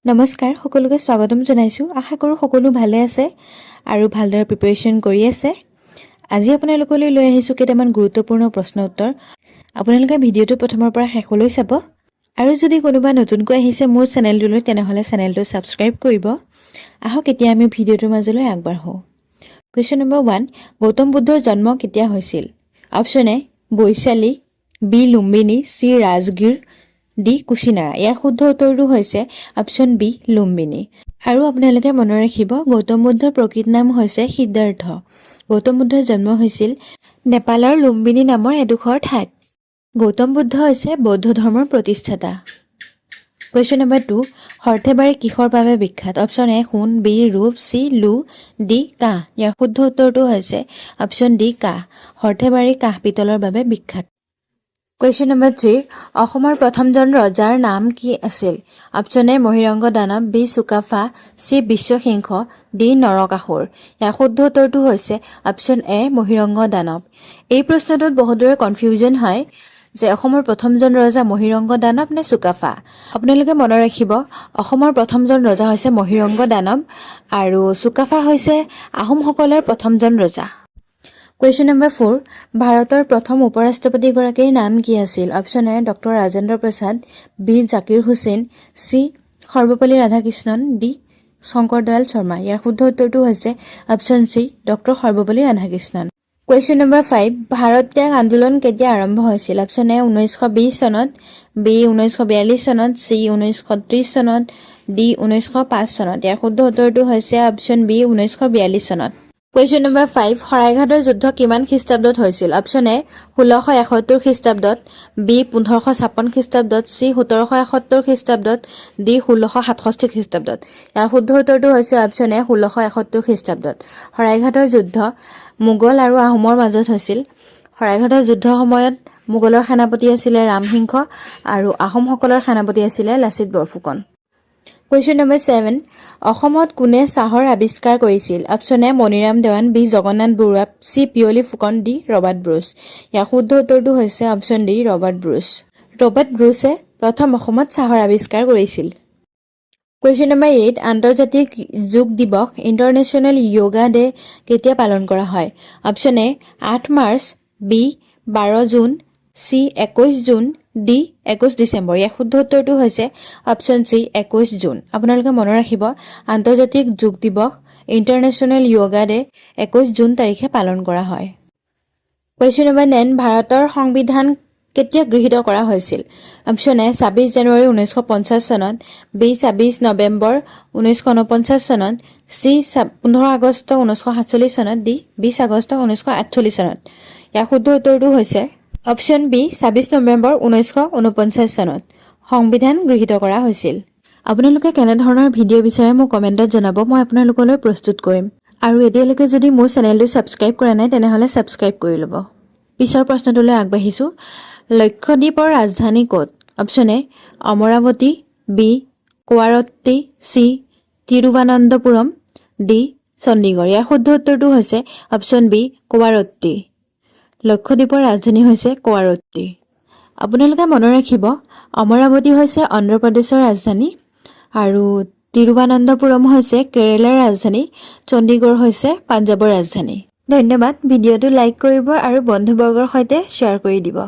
নমস্কাৰ, সকলোকে স্বাগতম জনাইছোঁ। আশা কৰোঁ সকলো ভালে আছে আৰু ভালদৰে প্ৰিপেৰেশ্যন কৰি আছে। আজি আপোনালোকলৈ লৈ আহিছোঁ কেইটামান গুৰুত্বপূৰ্ণ প্ৰশ্ন উত্তৰ। আপোনালোকে ভিডিঅ'টো প্ৰথমৰ পৰা শেষলৈ চাব আৰু যদি কোনোবা নতুনকৈ আহিছে মোৰ চেনেলটোলৈ, তেনেহ'লে চেনেলটো ছাবস্ক্ৰাইব কৰিব। আহক, এতিয়া আমি ভিডিঅ'টোৰ মাজলৈ আগবাঢ়োঁ। কুৱেশ্যন নম্বৰ 1, গৌতম বুদ্ধৰ জন্ম কেতিয়া হৈছিল? Option A Vaishali, B Lumbini, C Rajgir, D Kushinara. ইয়াৰ শুদ্ধ উত্তৰটো হৈছে অপশ্যন বি লুম্বিনী। আৰু আপোনালোকে মনত ৰাখিব, গৌতম বুদ্ধৰ প্ৰকৃত নাম হৈছে সিদ্ধাৰ্থ। গৌতম বুদ্ধৰ জন্ম হৈছিল নেপালৰ লুম্বিনী নামৰ এডোখৰ ঠাইত। গৌতম বুদ্ধ হৈছে বৌদ্ধ ধৰ্মৰ প্ৰতিষ্ঠাতা। কুৱেশ্যন নম্বৰ 2, সৰ্থেবাৰী কিহৰ বাবে বিখ্যাত? অপশ্যন এ সোণ, বি ৰূপ, চি লো, ডি কাঁহ। ইয়াৰ শুদ্ধ উত্তৰটো হৈছে অপশ্যন ডি কাঁহ। সৰ্থেবাৰী কাঁহ পিতলৰ বাবে বিখ্যাত। কুৱেশ্যন নম্বৰ 3, অসমৰ প্ৰথমজন ৰজাৰ নাম কি আছিল? Option A Mahiranga Danav, B Sukapha, C Biswasingha, D Narakasur. ইয়াৰ শুদ্ধ উত্তৰটো হৈছে অপশ্যন এ মহীৰংগ দানৱ। এই প্ৰশ্নটোত বহুতৰে কনফিউজন হয় যে অসমৰ প্ৰথমজন ৰজা মহীৰংগ দানৱ নে চুকাফা। আপোনালোকে মনত ৰাখিব, অসমৰ প্ৰথমজন ৰজা হৈছে মহীৰংগ দানৱ আৰু চুকাফা হৈছে আহোমসকলৰ প্ৰথমজন ৰজা। কুৱেশ্যন নম্বৰ 4, ভাৰতৰ প্ৰথম উপ-ৰাষ্ট্ৰপতিগৰাকীৰ নাম কি আছিল? Option A doctor Rajendra Prasad, B Zakir Hussain, C Sarvepalli Radhakrishnan, D Shankar Dayal Sharma. ইয়াৰ শুদ্ধ উত্তৰটো হৈছে option C doctor Sarvepalli Radhakrishnan. Question number 5, Bharat ত্যাগ আন্দোলন কেতিয়া আৰম্ভ হৈছিল? অপশ্যন এ 1920 চনত, বি 1942 চনত, চি 1930 চনত, ডি 1905 চনত। ইয়াৰ শুদ্ধ উত্তৰটো হৈছে অপশ্যন বি 1942 চনত। কুৱেশ্যন নম্বৰ 5, শৰাইঘাটৰ যুদ্ধ কিমান খ্ৰীষ্টাব্দত হৈছিল? অপশ্যন এ 1671 খ্ৰীষ্টাব্দত, বি 1556 খ্ৰীষ্টাব্দত, চি 1771 খ্ৰীষ্টাব্দত, ডি 1667 খ্ৰীষ্টাব্দত। ইয়াৰ শুদ্ধ উত্তৰটো হৈছে অপশ্যন এ 1671 খ্ৰীষ্টাব্দত। শৰাইঘাটৰ যুদ্ধ মোগল আৰু আহোমৰ মাজত হৈছিল। শৰাইঘাটৰ যুদ্ধৰ সময়ত মোগলৰ সেনাপতি আছিলে ৰামসিংহ আৰু আহোমসকলৰ সেনাপতি আছিলে লাচিত বৰফুকন। কুৱেশ্যন নম্বৰ 7, অসমত কোনে চাহৰ আৱিষ্কাৰ কৰিছিল? Option A Maniram Dewan, B Jagannath Barua, C Piyali Phukan, D Robert Bruce. ইয়াৰ শুদ্ধ উত্তৰটো হৈছে option D Robert Bruce. Robert ব্ৰুচে প্ৰথম অসমত চাহৰ আৱিষ্কাৰ কৰিছিল। কুৱেশ্যন নম্বৰ 8, আন্তৰ্জাতিক যোগ দিৱস, ইণ্টাৰনেশ্যনেল য়োগা ডে কেতিয়া পালন কৰা হয়? Option A 8 March, B 12 June, C 21 June, D 21 December. ইয়াৰ শুদ্ধ উত্তৰটো হৈছে অপশ্যন চি 21 জুন। আপোনালোকে মনত ৰাখিব, আন্তৰ্জাতিক যোগ দিৱস, ইণ্টাৰনেশ্যনেল য়োগা ডে 21 জুন তাৰিখে পালন কৰা হয়। কুৱেশ্যন নম্বৰ 9, ভাৰতৰ সংবিধান কেতিয়া গৃহীত কৰা হৈছিল? অপশ্যন এ 26 জানুৱাৰী 1950 চনত, বি 26 নৱেম্বৰ 1949 চনত, চি 15 আগষ্ট 1947 চনত, ডি 20 আগষ্ট 1948 চনত। ইয়াৰ শুদ্ধ উত্তৰটো হৈছে অপশ্যন বি 26 নৱেম্বৰ 1949 চনত সংবিধান গৃহীত কৰা হৈছিল। আপোনালোকে কেনেধৰণৰ ভিডিঅ' বিচাৰে মোক কমেণ্টত জনাব, মই আপোনালোকলৈ প্ৰস্তুত কৰিম। আৰু এতিয়ালৈকে যদি মোৰ চেনেলটো ছাবস্ক্ৰাইব কৰা নাই, তেনেহ'লে ছাবস্ক্ৰাইব কৰি ল'ব। পিছৰ প্ৰশ্নটোলৈ আগবাঢ়িছোঁ। লক্ষদ্বীপৰ ৰাজধানী ক'ত? Option A Amaravati, B Kavaratti, C Thiruvananthapuram, D Chandigarh. ইয়াৰ শুদ্ধ উত্তৰটো হৈছে অপশ্যন বি কোৱাৰত্তি। লক্ষদ্বীপৰ ৰাজধানী হৈছে কোৱাৰত্তি। আপোনালোকে মনত ৰাখিব, অমৰাৱতী হৈছে অন্ধ্ৰপ্ৰদেশৰ ৰাজধানী আৰু তিৰুৱনন্তপুৰম হৈছে কেৰেলাৰ ৰাজধানী, চণ্ডীগড় হৈছে পাঞ্জাৱৰ ৰাজধানী। ধন্যবাদ। ভিডিঅ'টো লাইক কৰিব আৰু বন্ধুবৰ্গৰ সৈতে শ্বেয়াৰ কৰি দিব।